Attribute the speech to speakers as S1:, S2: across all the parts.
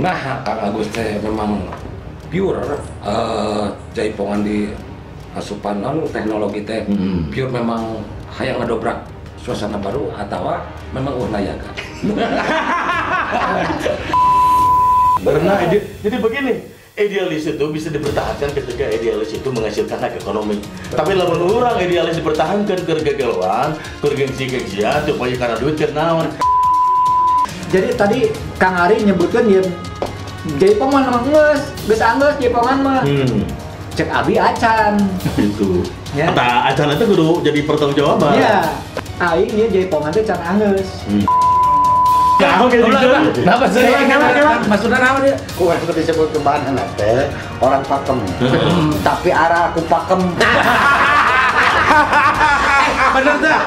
S1: Nah, Kang Agus teh memang pure jaipongan di asupan non teknologi teh pure memang hayang ngedobrak suasana baru atau memang urnayaga.
S2: Karena jadi begini, idealis itu bisa dipertahankan ketika idealis itu menghasilkan hak ekonomi. Tapi lamun urang idealis dipertahankan keur gegeloan, keur gengsi-gengsian, teu poe karena duit keur naon.
S3: Jadi tadi Kang Ari nyebutkan ya jaipongan mah geus, geus anggeus jaipongan mah. Cek abi acan.
S2: Gitu.
S3: Ya.
S2: Tah acan itu kudu jadi pertanggungjawaban.
S3: Iya. Aing ieu jaipongan teh can anggeus.
S2: Nah, oke gitu.
S1: Kenapa sih? Maksudnya apa dia?
S4: Kurang disebut kemana teh orang pakem. Tapi arah aku pakem.
S1: Bener tuh.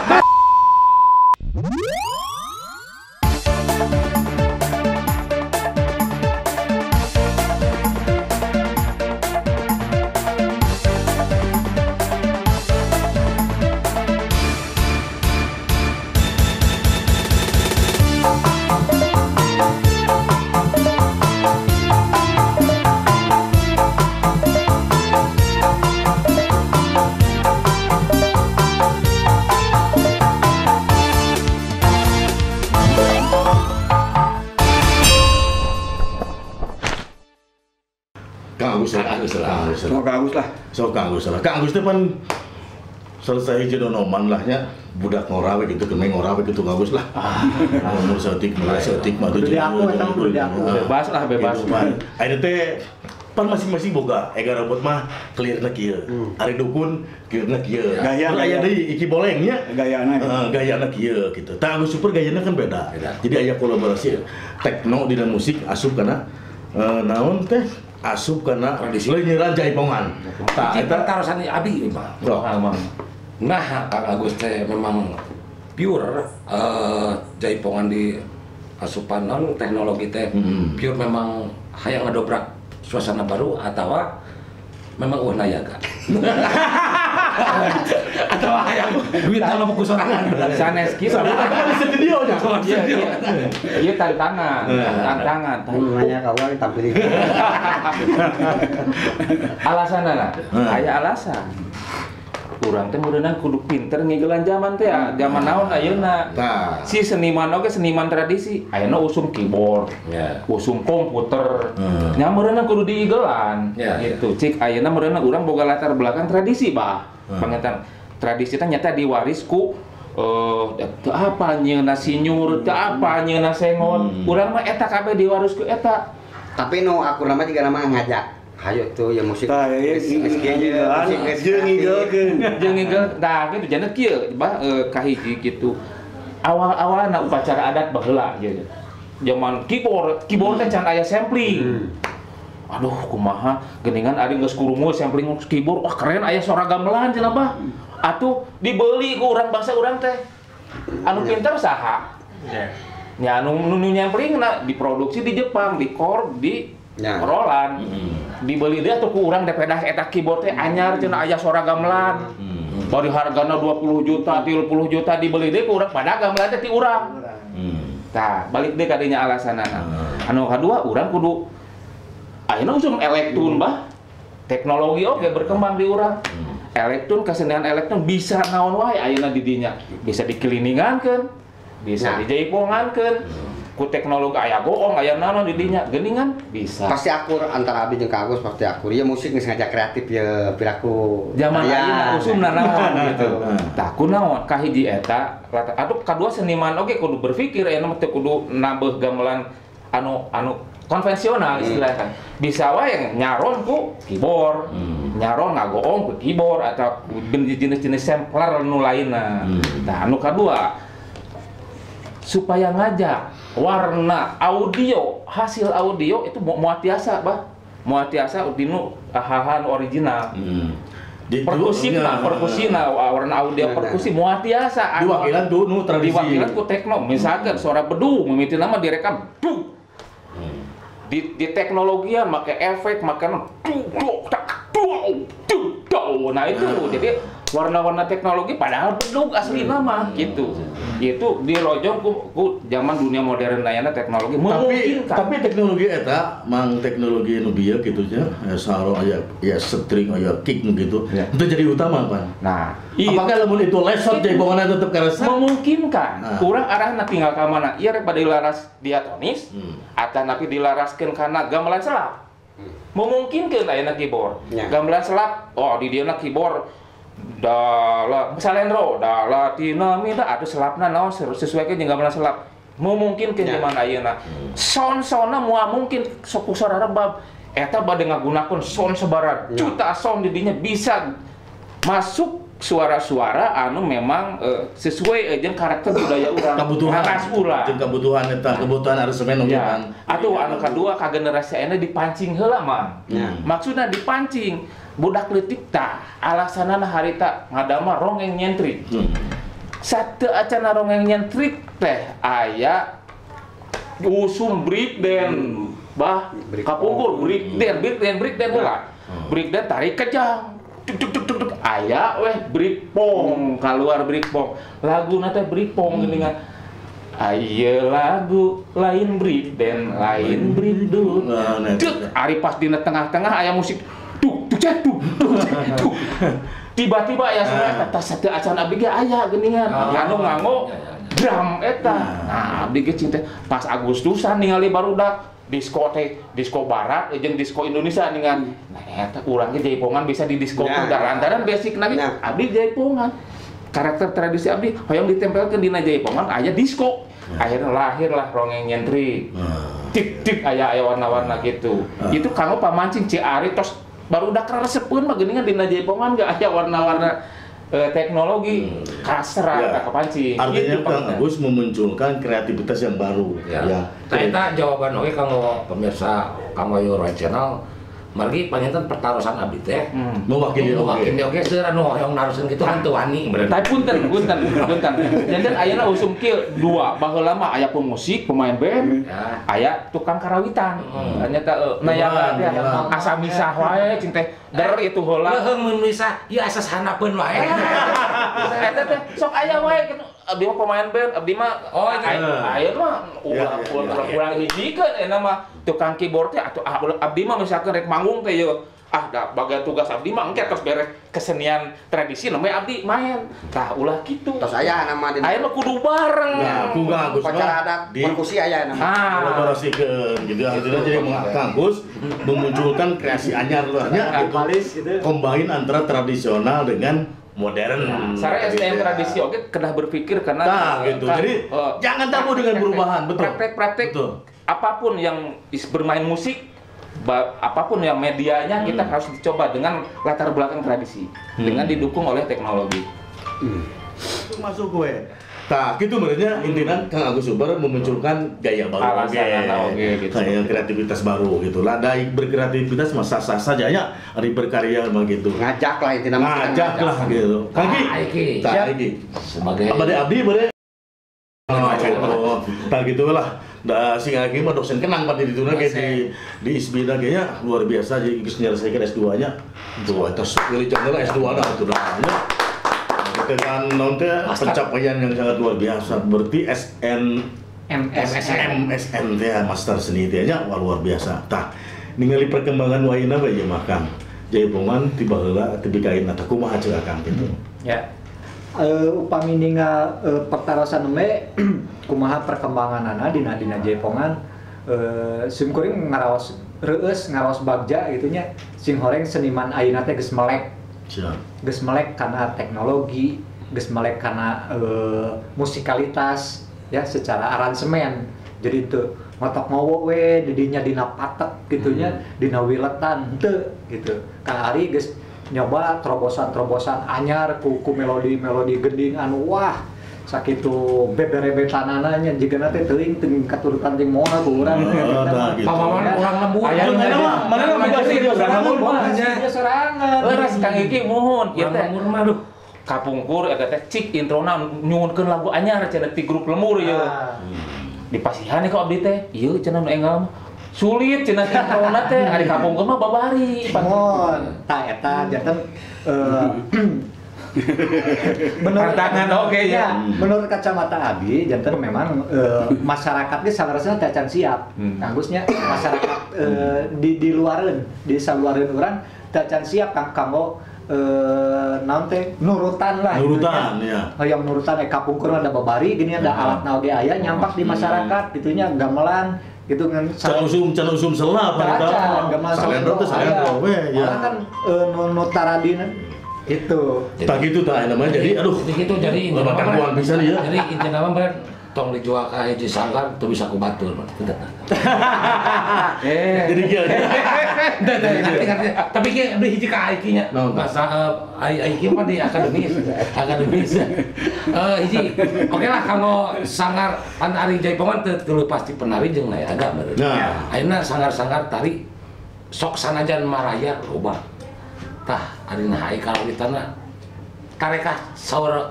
S2: So Kang Agus lah. Kang Agus teh pan selesai jadi noman lah nya budak ngorawe gitu kena ngorawe gitu Kang Agus lah. Umur saeutik mah tuh.
S5: Bebas lah bebas.
S2: Ayeuna teh pan masing-masing boga ega robot mah clearna kieu. Ari dukun clearna kieu. Gaya deui iki boleng nya. Gayana. Gayana kieu gitu. Tah Agus Super gayana kan beda. Jadi aya kolaborasi tekno dina musik asup kana naon teh asup karena leunyiran jaipongan.
S1: Tah eta tarosan abi mah. Nah, Kang Agus teh memang pure jaipongan di asupan non teknologi teh pure memang hayang ngedobrak suasana baru atau memang urnayaga. Atau hayang duit kalau ku sorangan.
S5: Sanes kieu.
S2: Di studio nya.
S5: Ieu tantangan, tantangan.
S4: Nanya ka urang tampil.
S5: Alasanna aya alasan. Urang teh meureunang kudu pinter ngigelan zaman teh, zaman naon ayeuna. Si seniman oge seniman tradisi, ayeuna usum keyboard, usum komputer. Nya meureunang kudu diigelan gitu. Cik ayeuna meureunang urang boga latar belakang tradisi bah. Pangetan tradisi teh nyata diwaris ku teu apa nyeuna sinyur, teu apa nyeuna sengon. Urang mah eta kabeh diwaris ku eta.
S4: Tapi nu aku nama juga nama ngajak. Hayo tuh ya musik.
S2: Jeung ngigelkeun.
S5: Jeung ngigel. Tah kitu janten kieu bah kahiji kitu. Awal-awalna upacara adat baheula ieu. Zaman keyboard, keyboard teh can aya sampling. Aduh kumaha geuningan ari geus kurungu sampling keyboard, wah keren aya suara gamelan cenah bah. Atuh dibeli ku urang bangsa urang teh. Anu pinter saha? Nya anu nu nyampling diproduksi di Jepang, di Korg, di Roland. Dibeli deui atuh ku urang depedah eta keyboard teh anyar cenah aya suara gamelan. Bari hargana 20 juta, 30 juta dibeli deui ku urang padahal gamelan teh ti urang. Tah, balik deui ka dinya alasanana. Anu kadua urang kudu ayeuna usum elektron bah. Teknologi oge berkembang di urang. Elektron kesenian elektron bisa naon wae ayeuna di dinya. Bisa dikeliningankeun, bisa dijaipongankeun. Ku teknologi aya goong aya naon di dinya geuningan bisa.
S4: Pasti akur antara abi jeung Kang Agus pasti akur. Ieu musik geus ngajak kreatif ya piraku.
S5: Zaman ayeuna usumna naon gitu. Tah kunaon kahiji eta atuh kadua seniman oge kudu berpikir ayeuna mah teu kudu nambeuh gamelan anu konvensional istilahnya kan. Bisa wae nyaron ku keyboard, nyaron ngagoong ku keyboard atau jenis-jenis sampler nu lainna. Tah anu kadua supaya ngajak warna audio, hasil audio itu moal tiasa bah. Moal tiasa dinu hal-hal original. Perkusina, perkusina warna audio perkusi moal tiasa.
S2: Diwakilan tuh nu tradisi.
S5: Diwakilan ku tekno, misalkan suara bedung mimitina mah direkam dung. Di teknologian make efek make dung tak dung dung. Nah itu jadi Warna-warna teknologi padahal bedug asli nama gitu. Itu dirojong ku zaman dunia modern ayana teknologi memungkinkan.
S2: Tapi teknologi eta mang teknologi nu bieu kitu nya saro aya ya string aya kick nu gitu. Itu jadi utama pan.
S5: Nah,
S2: apakah lamun itu lesot jaipongan tetep karasa?
S5: Memungkinkan. Nah. Urang arahna tinggal ka mana? Ieu rek bade dilaras diatonis atanapi dilaraskeun kana gamelan selap. Memungkinkan ayeuna keyboard. Gamelan selap, oh di dieu keyboard dala salendro dala tina minta atuh selapna naon sesuaikeun jeung gamelan selap. Memungkinkan zaman ayeuna. Sound-soundna moal mungkin sok ku sora rebab. Eta bade ngagunakeun sound sabaraha juta sound di dinya bisa masuk suara-suara anu memang sesuai jeung karakter budaya urang.
S2: Kebutuhan
S5: urang.
S2: Jeung kebutuhan eta, kebutuhan aransemen oge kan.
S5: Atuh anu kadua ka generasi ayeuna dipancing heula mah. Maksudna dipancing budak leutik tah alasanana harita ngadamel rongeng nyentrik. Sateu acana rongeng nyentrik teh aya usum break dance bah kapungkur break dance heula. Break dance tarik kejang. Tuk tuk tuk tuk aya weh break pong keluar break pong laguna teh break pong geuningan aya lagu lain break dance lain break dut ari pas dina tengah-tengah aya musik tuk tuk tuk tuk tiba-tiba aya suara eta sateu acan abdi ge aya geuningan anu nganggo drum eta nah abdi ge cinta pas Agustusan ningali barudak disko teh, disko barat jeung disko Indonesia ningan. Nah eta urang ge jaipongan bisa di disko teh lantaran basic na ge abdi jaipongan. Karakter tradisi abdi hoyong ditempelkeun dina jaipongan aya disko. Akhirnya lahirlah rongeng nyentrik. Tik-tik aya aya warna-warna gitu. Itu kanggo pamancing Ci Ari tos barudak resepeun mah geuningan dina jaipongan ge aya warna-warna teknologi kasar ya, kepancing.
S2: Artinya gitu, Kang Agus memunculkan kreativitas yang baru.
S1: Ya. Ya. Nah, eta jawaban oge kanggo pemirsa kanggo Your Channel. Margi panginten pertarosan abdi teh mewakili oge seueur anu hoyong naroskeun kitu kan teu wani berarti.
S5: Tapi punten. Janten ayeuna usum kieu dua baheula mah aya pemusik, pemain band, aya tukang karawitan. Nyata nayaga teh asa misah wae cing teh der itu heula.
S1: Leuheung mun misah ieu asas hanapeun wae.
S5: Eta teh sok aya wae abdi mah pemain band, abdi mah aya mah urang hijikeun eta mah tukang keyboard teh atuh abdi mah misalkan rek manggung teh yeuh da bagian tugas abdi mah engke tos beres kesenian tradisi namanya abdi main tah ulah kitu
S4: tos aya nama
S5: aya mah kudu bareng
S2: nah ku Kang Agus
S4: upacara adat perkusi aya nama
S2: kolaborasikeun gitu artinya jadi Kang Agus memunculkan kreasi anyar lah nya gitu combine antara tradisional dengan modern.
S5: Sare SDM tradisi oke kedah berpikir karena
S2: nah, gitu. Jadi jangan tabu dengan perubahan, betul.
S5: Praktek-praktek apapun yang bermain musik, apapun yang medianya kita harus dicoba dengan latar belakang tradisi, dengan didukung oleh teknologi.
S2: Masuk gue. Nah, gitu sebenarnya intinya Kang Agus Super memunculkan gaya baru, oke, gitu. Kayak kreativitas baru gitu lah. Dari berkreativitas mah sah-sah saja ya, ari berkarya mah gitu.
S4: Ngajak lah intinya.
S2: Ngajak lah gitu. Kang Ki, tah iki.
S1: Sebagai
S2: bade abdi bade. Tah gitu lah. Da sing lagi mah dosen kenang pada di dituna ge di ISBI ge nya luar biasa jadi geus nyelesaikan S2-nya. Tuh eta pilih channel S2 dah atuh dah. Dengan nanti pencapaian yang sangat luar biasa berarti MSN teh master seni teh nya luar biasa. Tah ningali perkembangan waina we ieu mah Kang. Jaipongan ti baheula teu bikain atawa kumaha ceuk Akang gitu.
S3: Ya. Upami ningal pertarosan we kumaha perkembanganana dina jaipongan sim kuring ngaraos reueus ngaraos bagja gitu nya sing horeng seniman ayeuna teh geus melek. Geus melek karena teknologi, geus melek karena musikalitas ya secara aransemen. Jadi itu ngotok ngowo we didinya dina patek gitunya, dina wiletan henteu gitu. Kang Ari geus nyoba terobosan-terobosan anyar ku melodi-melodi gending anu wah sakitu beberebetanana nya jigana teh teuing teuing katurutan jeung moal ku urang.
S1: Pamawan urang lembur.
S5: Aya
S2: mana mah boga
S3: sorangan.
S5: Leres Kang Iki muhun ieu teh.
S1: Lembur mah duh.
S5: Kapungkur eta teh cik introna nyuhunkeun lagu anyar cenah ti grup lembur ieu. Dipasihan ku abdi teh, ieu cenah nu enggal mah. Sulit cenah introna teh ari kapungkur mah babari.
S3: Muhun. Tah eta janten Menurut
S5: Tantangan oke ya.
S3: Menurut kacamata abi janten memang masyarakatnya salarasna teh acan siap. Kangusnya masyarakat di luareun, di saluareun urang teh acan siap kang kanggo naon teh nurutan lah.
S2: Nurutan ya.
S3: Yang nurutan kapungkur ada babari gini ada alat oge aya nyampak di masyarakat gitunya gamelan gitu kan
S2: can usum selap
S3: gamelan
S2: salendro teh salendro we ya.
S3: Orang kan nu taradina gitu.
S2: Tak gitu tah namanya jadi aduh.
S1: Jadi gitu jadi
S2: intina mah pisan ieu.
S1: Jadi intina mah bener tong dijual ka hiji sanggar teu bisa ku batur.
S2: Jadi kieu.
S1: Tapi kieu beli hiji ka Aiki nya. Masa Aiki mah di akademis. Akademis. Hiji oke lah kanggo sanggar pan ari jaipongan teu leupas ti penari jeung nayaga meureun. Ayeuna sanggar-sanggar tari sok sanajan maraya loba. Tah ari nah karawitanna tarekah saur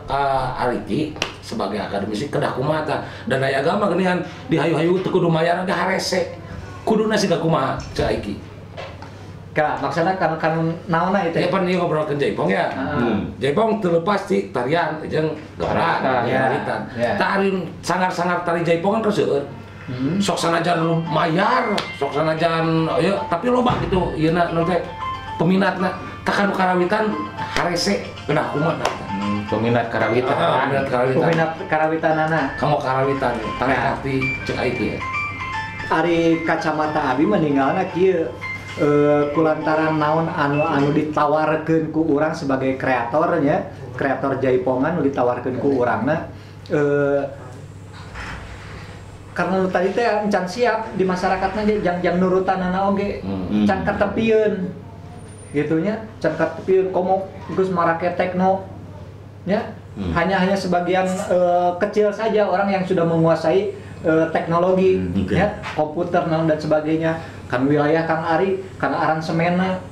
S1: Ariki sebagai akademisi kedah kumaha tah dan aya agama geuningan dihayu-hayu teu kudu mayar ge harese kuduna siga kumaha ceu Aiki
S3: ka maksudna kan naonna itu
S1: ya pan ieu ngobrolkeun jaipong ya. Jaipong teu leupas ti tarian jeung gamelan karawitan tah ari sanggar-sanggar tari jaipongan seueur sok sanajan mayar sok sanajan ieu tapi loba gitu ieuna nu teh peminatna takanu karawitan harese kedah kumaha
S5: peminat karawitan.
S1: Peminat karawitan.
S3: Peminat karawitanana.
S1: Kamu karawitan tarik hati cek Aiki ya.
S3: Ari kacamata abi meninggalna kieu kulantaran naon anu ditawarkeun ku urang sebagai kreatornya, kreator jaipongan nu ditawarkeun ku urangna karena nu tadi teh encan siap di masyarakatna ge jang-jang nurutanana oge, can katepieun. Gitunya can katepieun komo geus marake tekno ya. Hanya sebagian kecil saja orang yang sudah menguasai teknologi ya, komputer naon dan sebagainya. Kan wilayah Kang Ari, kan aransemena.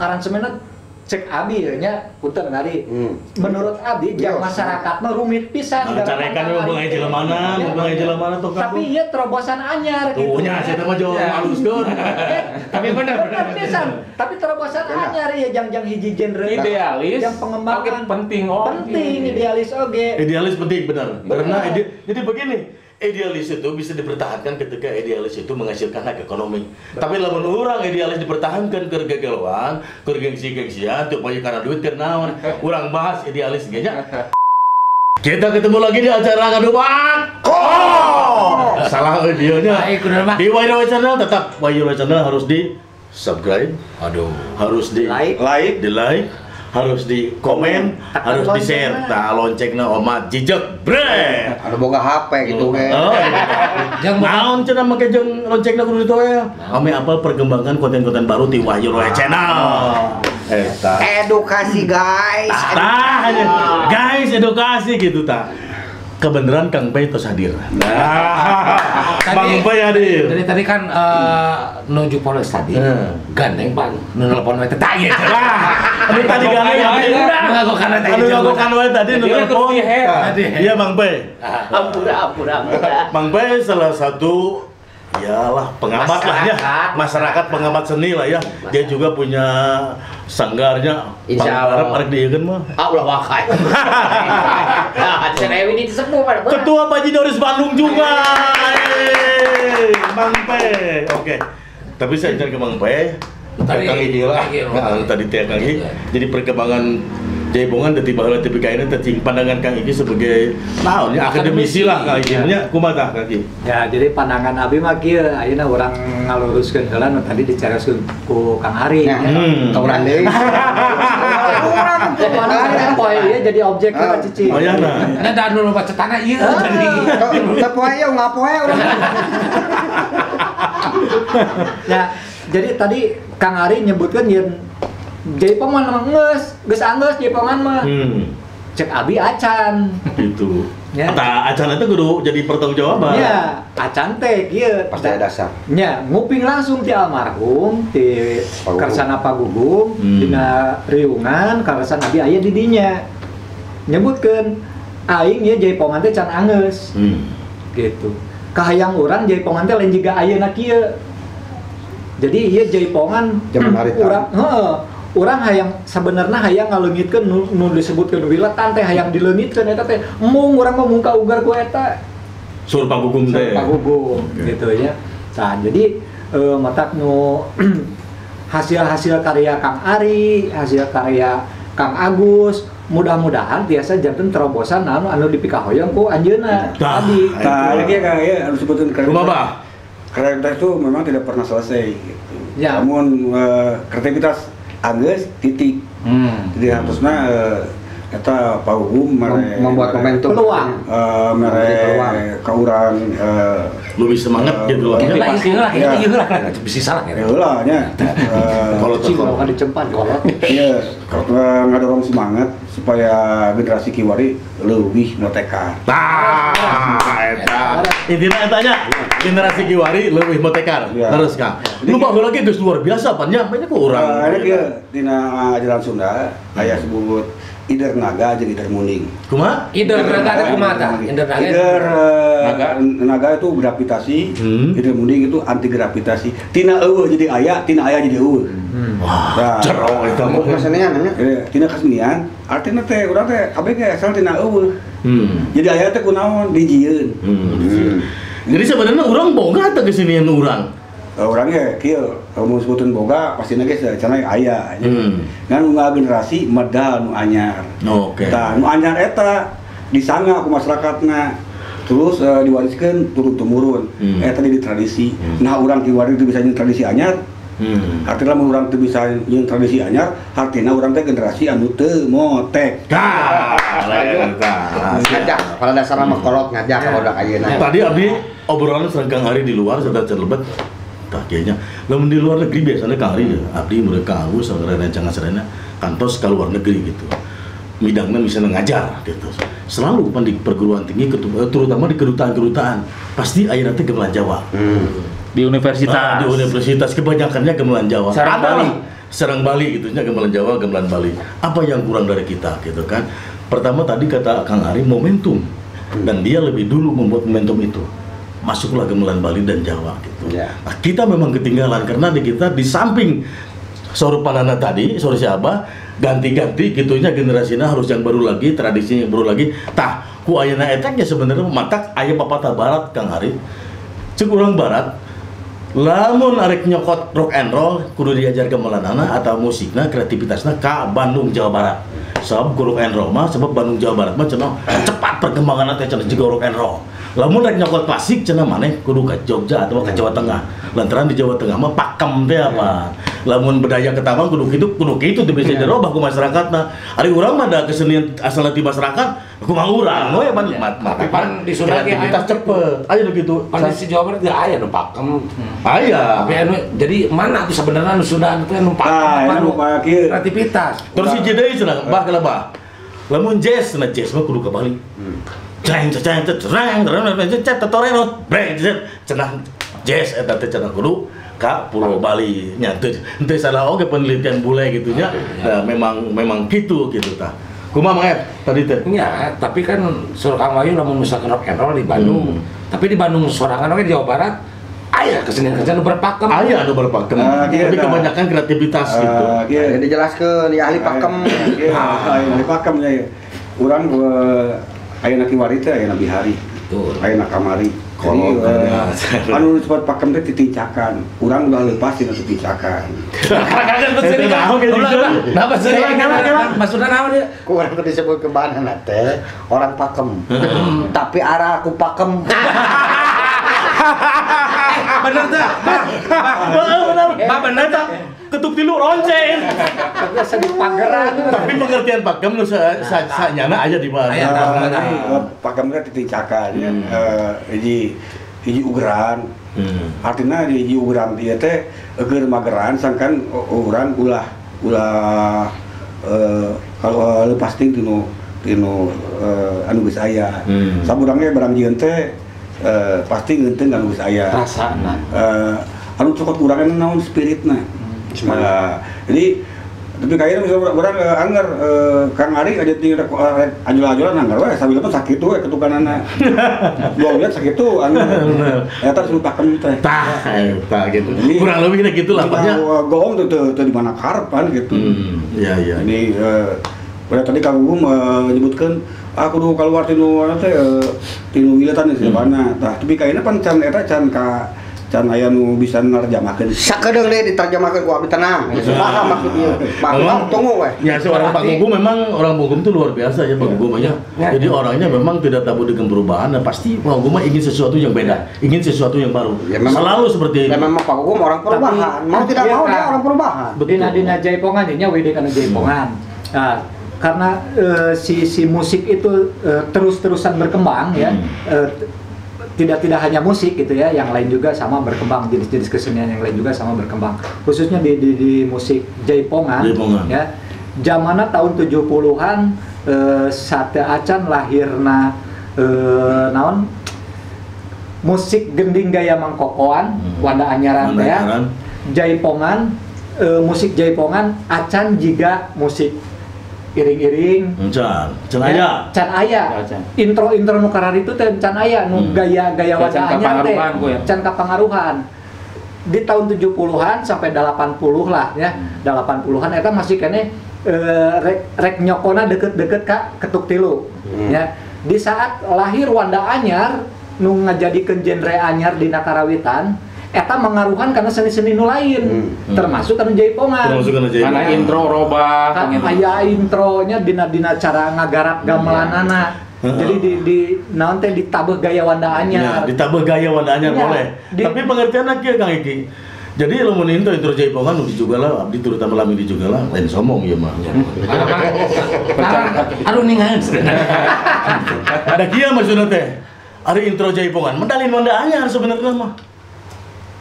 S3: Aransemena cek abi ya nya punten Ari. Menurut abi jang masyarakat mah rumit pisan.
S2: Carekan we beungai jelemana, beungai jelemana tuh.
S3: Tapi ieu terobosan anyar gitu.
S2: Tuh nya sia mah jauh haluskeun.
S5: Tapi bener
S3: pisan. Tapi terobosan anyar ya jang-jang hiji genre.
S5: Idealis.
S3: Jang pengembangan
S5: penting oge.
S3: Penting idealis oge.
S2: Idealis penting benar. Karena jadi begini, idealis itu bisa dipertahankan ketika idealis itu menghasilkan hak ekonomi. Tapi lamun urang idealis dipertahankan keur gagaleuan, keur gengsi-gengsian, teu payu kana duit keur naon. Urang bahas idealis ge nya. Kita ketemu lagi di acara Ngadu Bako. Salah euy dieu nya. Di Wahyu Channel tetap Wahyu Channel harus di subscribe.
S1: Aduh,
S2: harus di like, di like, harus di komen, harus di share. Tah loncengna omat jijek bre.
S4: Anu boga HP gitu ge.
S2: Oh. Naon cenah make jeung loncengna kudu ditoel. Ame apal perkembangan konten-konten baru di Wahyu Roy Channel. Eta.
S4: Edukasi guys.
S2: Tah, guys edukasi gitu tah. Kebenaran Kang Pei terus hadir. Nah, Bang Pei hadir.
S1: Jadi tadi kan nuju Polres tadi, gandeng pan, nu nelpon we teh tah ieu.
S2: Anu tadi gandeng nu ngagokan we tadi. Anu ngagokan we tadi nu nelpon. Iya Bang Pei.
S4: Ampura ampura ampura.
S2: Bang Pei salah satu iyalah pengamat lah ya, masyarakat pengamat seni lah ya. Dia juga punya sanggarnya.
S4: Insya Allah.
S2: Arek dieukeun mah.
S4: Ah ulah wakai. Nah, ini disepuh pada.
S2: Ketua Panji Doris Bandung juga. Bang Pe. Oke. Tapi saya jangan ke Bang Pe. Tadi Kang Iki lah. Tadi teh Kang Iki. Jadi perkembangan Jaibongan dari baheula teh ka teh pandangan Kang Iki sebagai naon ya akademisi lah Kang Iki nya kumaha tah Kang Iki?
S3: Ya, jadi pandangan abi mah kieu ayeuna urang ngaluruskeun heula nu tadi dicaroskeun ku Kang Ari.
S4: Ka urang deui.
S3: Urang urang poe ieu jadi objek heula cici.
S2: Oh ya nah.
S1: Nah da anu loba cetana ieu jadi.
S4: Teu poe ieu ngapoe urang.
S3: Ya, jadi tadi Kang Ari nyebutkeun yen Jaipongan mah geus, geus anggeus jaipongan mah. Cek abi acan.
S2: Gitu.
S3: Ya.
S2: Tah acan itu kudu jadi pertanggungjawaban.
S3: Ya, acan teh kieu.
S4: Pasti ada dasar.
S3: Nya, nguping langsung ti almarhum ti Kersana Pagugum dina riungan Kersana abi aya di dinya. Nyebutkeun aing ieu jaipongan teh can anggeus. Gitu. Kahayang urang jaipongan teh lain jiga ayeuna kieu. Jadi ieu jaipongan urang heeh. Urang hayang sebenarnya hayang ngaleungitkeun nu disebutkeun wiletan teh hayang dileungitkeun eta teh embung urang mah mungka ugar ku eta.
S2: Sur pagugum teh.
S3: Pagugum gitu ya. Nah, jadi matak nu hasil-hasil karya Kang Ari, hasil karya Kang Agus, mudah-mudahan biasa janten terobosan anu dipikahoyong ku anjeunna tadi.
S6: Tah, ieu kayak harus sebutkeun
S2: kumaha?
S6: Kreativitas itu memang tidak pernah selesai gitu.
S3: Ya.
S6: Namun kreativitas anggeus titik. Jadi harusna eta pagugum
S4: membuat momentum
S3: peluang.
S6: Mere ka urang
S2: lebih semangat gitu lah.
S1: Lah, ieu lah bisa salah ya.
S6: Heula nya.
S2: Kalau
S3: cing kan dicempan kolot.
S6: Iya, ngadorong semangat supaya generasi kiwari leuwih motekar.
S2: Tah, eta. Intina eta nya generasi kiwari leuwih motekar. Terus Kang. Nu baheula ge geus luar biasa pan nya, banyak urang.
S6: Ieu kieu dina ajaran Sunda aya sebut Ider naga jeung ider muning.
S2: Kumaha?
S1: Ider naga teh kumaha tah? Ider naga.
S6: Ider naga itu gravitasi, ider muning itu anti gravitasi. Tina eueuh jadi aya, tina aya jadi eueuh.
S2: Wah, jero eta mah.
S4: Kesenian nya.
S6: Tina kesenian, artina teh urang teh kabeh ge asal tina eueuh. Jadi aya teh kunaon dijieun.
S2: Jadi sebenarnya urang boga teh kesenian urang.
S6: Orangnya kieu mun sebuteun boga pastina ge cenah aya. Ngan unggal generasi medal nu anyar.
S2: Oke.
S6: Tah nu anyar eta disangga ku masyarakatna. Terus diwariskeun turun temurun. Eta jadi tradisi. Nah urang kiwari teu bisa nyeun tradisi anyar. Artinya lamun urang teu bisa nyeun tradisi anyar, artina urang teh generasi anu teu motek.
S2: Tah,
S4: ngajak pada dasarna mah kolot ngajak ka budak ayeuna.
S2: Tadi abdi obrolan sareng Kang Ari di luar serta celebet. Tah kayaknya, lamun di luar negeri biasanya Kang Ari ya, abdi mereka Agus sareng rerencangan sarena kantos ka luar negeri gitu. Midangna misalnya ngajar gitu. Selalu pan di perguruan tinggi terutama di kedutaan-kedutaan pasti ayeuna teh gamelan Jawa.
S5: Di universitas.
S2: Di universitas kebanyakannya gamelan Jawa.
S5: Sareng Bali.
S2: Sareng Bali gitu nya gamelan Jawa, gamelan Bali. Apa yang kurang dari kita gitu kan? Pertama tadi kata Kang Ari momentum. Dan dia lebih dulu membuat momentum itu. Masuklah gamelan Bali dan Jawa gitu.
S4: Ya.
S2: Nah, kita memang ketinggalan karena di kita di samping Saur Panana tadi, saur siapa ganti-ganti gitunya generasinya harus yang baru lagi, tradisinya yang baru lagi. Tah, ku ayeuna eta nya sebenarnya matak aya papatah barat Kang Ari. Ceuk urang barat lamun arek nyokot rock and roll kudu diajar gamelanana atau musikna kreativitasna ka Bandung Jawa Barat. Sebab ku rock and roll mah sebab Bandung Jawa Barat mah cenah cepat perkembanganna teh cenah jiga rock and roll. Lamun rek nyokot klasik cenah maneh kudu ka Jogja atau ka Jawa Tengah. Lantaran di Jawa Tengah mah pakem teh apa. Lamun bedaya ketawang kudu kitu teu bisa dirobah ku masyarakatna. Ari urang mah da kesenian asal ti masyarakat kumaha urang we pan
S1: tapi pan di Sunda ge
S2: kreativitas cepet. Aya nu kitu.
S1: Pan di Jawa Barat ge aya nu pakem.
S2: Aya.
S1: Tapi anu jadi mana tuh sebenarnya nu Sunda teh nu pakem apa nu kreativitas.
S2: Terus hiji deui cenah bah kala bah. Lamun jazz nah jazz mah kudu ka Bali. Ceng ceng ceng ceng ceng torero breng cenah jazz eta teh cenah kudu ka Pulau Bali nya teu salah oge penelitian bule gitu nya. Nah, memang gitu gitu tah. Kumaha Mang Ep tadi teh?
S1: Nya, tapi kan sur Kang Wahyu lamun misalkan rock and roll di Bandung. Tapi di Bandung sorangan oge di Jawa Barat aya kesenian-kesenian nu berpakem.
S2: Aya anu berpakem. Tapi kebanyakan kreativitas gitu.
S4: Iya, dijelaskeun ya ahli pakem.
S6: Ahli pakem nya. Urang ayeuna kiwari teh ayeuna bihari.
S1: Betul.
S6: Ayeuna kamari. Jadi anu disebut pakem teh titincakan. Urang udah lepas dina titincakan.
S1: Kenapa sih? Maksudna naon ieu?
S4: Ku urang teh disebut kebanana teh orang pakem. Tapi arah aku pakem.
S1: Bener teh. Bah bener teh.
S2: Ketuk tilu ronceng.
S3: Tapi asa dipageran.
S2: Tapi pengertian pakem nu sanyana aya di mana?
S6: Pakem teh titincakan nya. Hiji hiji ugeran. Artinya hiji ugeran ieu teh eueur mageran sangkan urang ulah ulah kalau lepas ting tinu anu geus aya. Saburang ge barang jieun teh pasti ngeunteung anu geus aya. Rasana. Anu cokot kurangan naon spiritna. Jadi Tapi kayaknya misalnya orang anggar Kang Ari aja tinggal ajul-ajulan anggar we sambil mah sakitu we ketukanana. Dua bulan sakitu anggar. Eta suruh pakem teh.
S2: Tah eta gitu. Kurang lebih kita gitu lah banyak.
S6: Goong teu teu di mana karepan gitu.
S2: Iya iya.
S6: Jadi udah tadi Kang Gugum menyebutkeun aku kudu keluar tinu teh tinu wiletan di mana. Tah tapi kayaknya pan can eta can ka can aya nu bisa nerjemahkeun.
S4: Sakedeung deui diterjemahkeun ku abdi tenang. Paham maksudnya. Paham tunggu we.
S2: Ya seorang Pak Gugum memang orang Gugum itu luar biasa ya Pak Gugum aja. Jadi orangnya memang tidak tabu dengan perubahan dan pasti Pak Gugum ingin sesuatu yang beda, ingin sesuatu yang baru.
S4: Ya, memang,
S2: selalu seperti itu.
S4: Ya memang Pak Gugum orang perubahan. Mau tidak mau dia orang perubahan.
S3: Dina jaipongan nya we kana jaipongan. Nah, karena si musik itu terus-terusan berkembang ya. Tidak hanya musik gitu ya, yang lain juga sama berkembang, jenis-jenis kesenian yang lain juga sama berkembang. Khususnya di musik jaipongan, ya. Zamana tahun 70-an sate acan lahirna naon musik gending gaya mangkokoan, Wanda Anyaran teh ya. Jaipongan, musik jaipongan acan jiga musik iring-iring
S2: can aya
S3: can aya intro-intro nu kararitu teh can aya nu gaya-gaya Wanda Anyar teh can kapangaruhan di tahun 70-an sampai 80 lah ya 80-an eta masih keneh rek nyokona deket-deket ka ketuk tilu ya. Di saat lahir Wanda Anyar nu ngajadikeun genre anyar dina karawitan eta mengaruhan karena seni-seni nu lain, termasuk karena jaipongan.
S5: Karena intro robah,
S3: aya intronya dina cara ngagarap gamelanana. Jadi di naon teh ditabeuh gaya Wanda Anyar.
S2: Ya, ditabeuh gaya Wanda Anyar boleh. Tapi pengertianna kieu Kang Iki. Jadi lamun intro jaipongan nu dijugala abdi terutama lami dijugala lain sombong ieu mah.
S1: Aduh ningan.
S2: Da kieu maksudna teh. Ari intro jaipongan mendalin Wanda Anyar sebenarnya mah.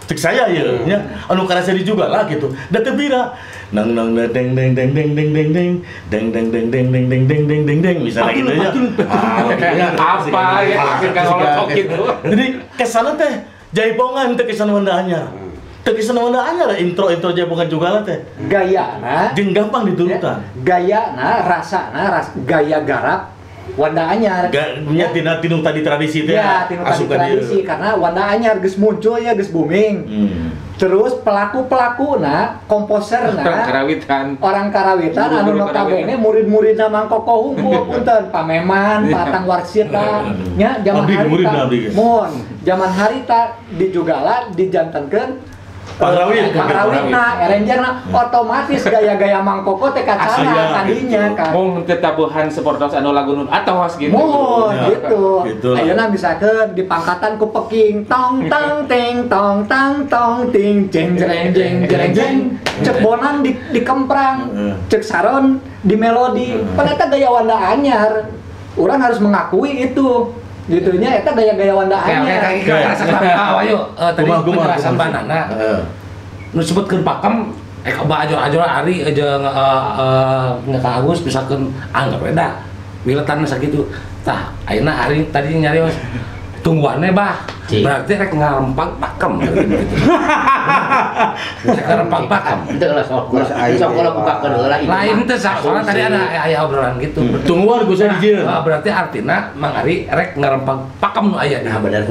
S2: Cek saya ya, ya, anu karasa di juga lah gitu. Da teu bira. Nang nang deng deng deng deng deng deng deng deng deng deng deng deng deng deng deng deng deng misalnya gitu ya.
S5: Apa ya kalau gitu.
S2: Jadi kesana teh jaipongan teh kesan Wanda Anyar. Teh kesan Wanda Anyar intro-intro jaipongan juga lah teh.
S3: Gayana
S2: jeung gampang diturutan.
S3: Gayana rasana gaya garap Wanda Anyar.
S2: Nya tina tinu tadi tradisi teh.
S3: Ya, tinu tadi tradisi karena Wanda Anyar geus muncul ya geus booming. Terus pelaku-pelakuna, komposerna orang karawitan anu notabene murid-muridna Mang Koko hungkul punten, Pameman, Patang Warsita nya zaman harita. Mun, zaman harita dijugala dijantenkeun Pangrawitna, arrangerna otomatis gaya-gaya Mang Koko teh kacana tadinya kan.
S5: Mung teu tabuhan sapertos anu lagu nun atos gitu.
S3: Mun gitu. Ayeuna misalkeun dipangkatan ku peking tong tang ting tong tang tong ting jeng jreng jeng jreng jeng. Cek bonang di kemprang, cek saron di melodi. Pan eta gaya Wanda Anyar. Urang harus mengakui itu. Gitunya eta gaya-gaya Wanda Anyar.
S1: Oke, ayo tadi penjelasan banana. Nu sebutkeun pakem ba ajor-ajor Ari jeung Kang Agus misalkeun anggap we da wiletan sakitu. Tah, ayeuna Ari tadi nyarios tungguannya bah. Berarti rek ngarempang pakem gitu. Rek ngarempang pakem.
S7: Henteu lah sok. Sok ulah bukakeun heula.
S1: Lain teh soalnya tadi ada aya obrolan gitu.
S2: Tungguan geus dijieun.
S1: Berarti artina Mang Ari rek ngarempang pakem nu aya.
S7: Nah bener.